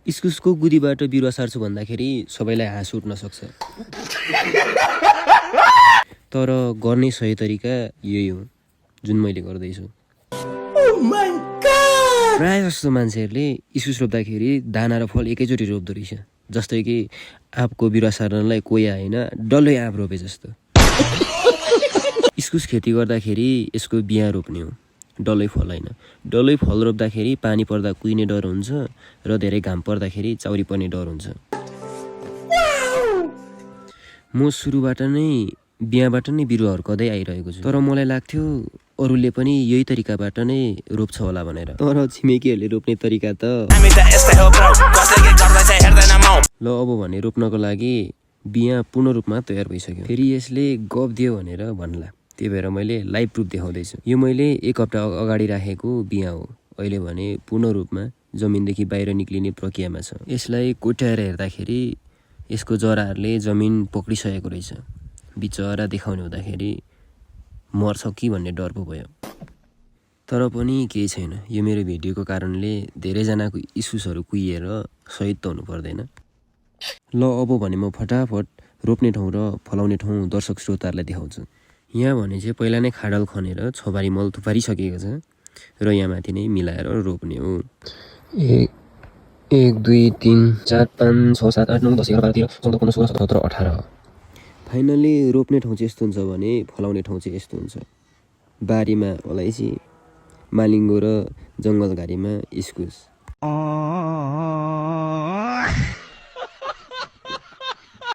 इस्कुसको गुदीबाट बिरुवा सार्छु भन्दाखेरि सबैलाई हाँस उठ्न सक्छ, तर गर्ने सही तरिका यही हो जुन मैले गर्दैछु। प्राय जस्तो मान्छेहरूले इस्कुस रोप्दाखेरि दाना र फल एकैचोटि रोप्दो रहेछ, जस्तै कि आँपको बिरुवा सार्नलाई कोही आएन, डल्लै आँप रोपे जस्तो। इस्कुस खेती गर्दाखेरि यसको बियाँ रोप्ने हो, डल्लै फल होइन। डल्लै फल रोप्दाखेरि पानी पर्दा कुहिने डर हुन्छ र धेरै घाम पर्दाखेरि चाउरी पर्ने डर हुन्छ। म सुरुबाट नै बियाँबाट नै बिरुवाहरू कदै आइरहेको छु, तर मलाई लाग्थ्यो अरूले पनि यही तरिकाबाट नै रोप्छ होला भनेर। तर छिमेकीहरूले रोप्ने तरिका त ल अब भने रोप्नको लागि बियाँ पूर्ण रूपमा तयार भइसक्यो। फेरि यसले गफ दियो भनेर भन्ला, त्यही भएर मैले लाइभ प्रुफ देखाउँदैछु। यो मैले 1 हप्ता अगाडि राखेको बियाँ हो, अहिले भने पूर्ण रूपमा जमिनदेखि बाहिर निक्लिने प्रक्रियामा छ। यसलाई कोट्याएर हेर्दाखेरि यसको जराहरूले जमिन पक्रिसकेको रहेछ। बिचरा देखाउने हुँदाखेरि मर्छ कि भन्ने डर पो भयो। तर पनि केही छैन, यो मेरो भिडियोको कारणले धेरैजनाको इस्कुसहरू कुहिएर सहिद त हुनु पर्दैन। ल अब भने म फटाफट रोप्ने ठाउँ र फलाउने ठाउँ दर्शक श्रोताहरूलाई देखाउँछु। यहाँ भने चाहिँ पहिला नै खाडल खनेर छबारी मल थुपारिसकेको छ र यहाँ माथि नै मिलाएर रोप्ने हो। 1 2 3 4 5 6 7 8 9 10 11 12 13 14 15 16 17 18। फाइनली रोप्ने ठाउँ चाहिँ यस्तो हुन्छ भने फलाउने ठाउँ चाहिँ यस्तो हुन्छ। बारीमा अलैँची, मालिङ्गो र जङ्गलघारीमा इस्कुस।